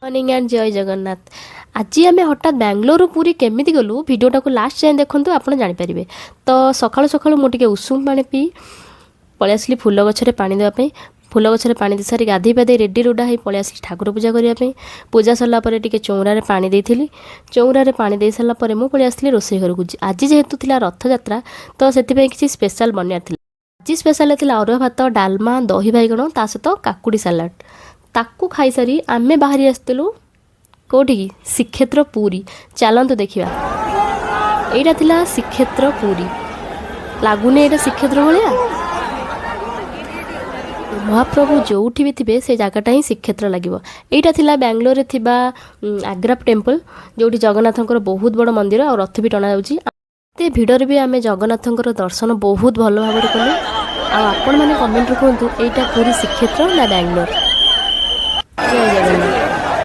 Morning and ଜୟ ଜଗନ୍ନାଥ। ଆଜି ଆମେ ହଠାତ୍ ବାଙ୍ଗାଲୋରରୁ ପୁରୀ କେମିତି ଗଲୁ, ଭିଡ଼ିଓଟାକୁ ଲାଷ୍ଟ ଯାଏଁ ଦେଖନ୍ତୁ, ଆପଣ ଜାଣିପାରିବେ। ତ ସକାଳୁ ସକାଳୁ ମୁଁ ଟିକେ ଉଷୁମ ପାଣି ପିଇ ପଳେଇ ଆସିଲି ଫୁଲ ଗଛରେ ପାଣି ଦେବା ପାଇଁ। ଫୁଲ ଗଛରେ ପାଣି ଦେଇ ସାରି, ଗାଧୋଇ ପାଧେଇ ରେଡ଼ି ରୁଡ଼ା ହେଇ ପଳେଇ ଆସିଲି ଠାକୁର ପୂଜା କରିବା ପାଇଁ। ପୂଜା ସରିଲା ପରେ ଟିକେ ଚଉରାରେ ପାଣି ଦେଇଥିଲି। ଚଉରାରେ ପାଣି ଦେଇ ସାରିଲା ପରେ ମୁଁ ପଳେଇ ଆସିଲି ରୋଷେଇ ଘରକୁ। ଆଜି ଯେହେତୁ ଥିଲା ରଥଯାତ୍ରା, ତ ସେଥିପାଇଁ କିଛି ସ୍ପେଶାଲ ବନିବାର ଥିଲା। ଆଜି ସ୍ପେଶାଲ ଥିଲା ଅରୁଆ ଭାତ, ଡାଲମା, ଦହି ବାଇଗଣ, ତା ସହିତ କାକୁଡ଼ି ସାଲାଡ଼। ତାକୁ ଖାଇସାରି ଆମେ ବାହାରି ଆସିଥିଲୁ କେଉଁଠିକି? ଶ୍ରୀକ୍ଷେତ୍ର ପୁରୀ। ଚାଲନ୍ତୁ ଦେଖିବା। ଏଇଟା ଥିଲା ଶ୍ରୀକ୍ଷେତ୍ର ପୁରୀ। ଲାଗୁନି ଏଇଟା ଶ୍ରୀକ୍ଷେତ୍ର ଭଳିଆ? ମହାପ୍ରଭୁ ଯେଉଁଠି ବି ଥିବେ, ସେ ଜାଗାଟା ହିଁ ଶ୍ରୀକ୍ଷେତ୍ର ଲାଗିବ। ଏଇଟା ଥିଲା ବାଙ୍ଗାଲୋରରେ ଥିବା ଆଗ୍ରା ଟେମ୍ପଲ୍, ଯେଉଁଠି ଜଗନ୍ନାଥଙ୍କର ବହୁତ ବଡ଼ ମନ୍ଦିର ଆଉ ରଥ ବି ଟଣାଯାଉଛି। ଏତେ ଭିଡ଼ରେ ବି ଆମେ ଜଗନ୍ନାଥଙ୍କର ଦର୍ଶନ ବହୁତ ଭଲ ଭାବରେ କଲୁ। ଆଉ ଆପଣମାନେ କମେଣ୍ଟରେ କୁହନ୍ତୁ, ଏଇଟା ପୁରୀ ଶ୍ରୀକ୍ଷେତ୍ର ନା ବାଙ୍ଗାଲୋର? ଜୟ ଜଗନ୍ନାଥ।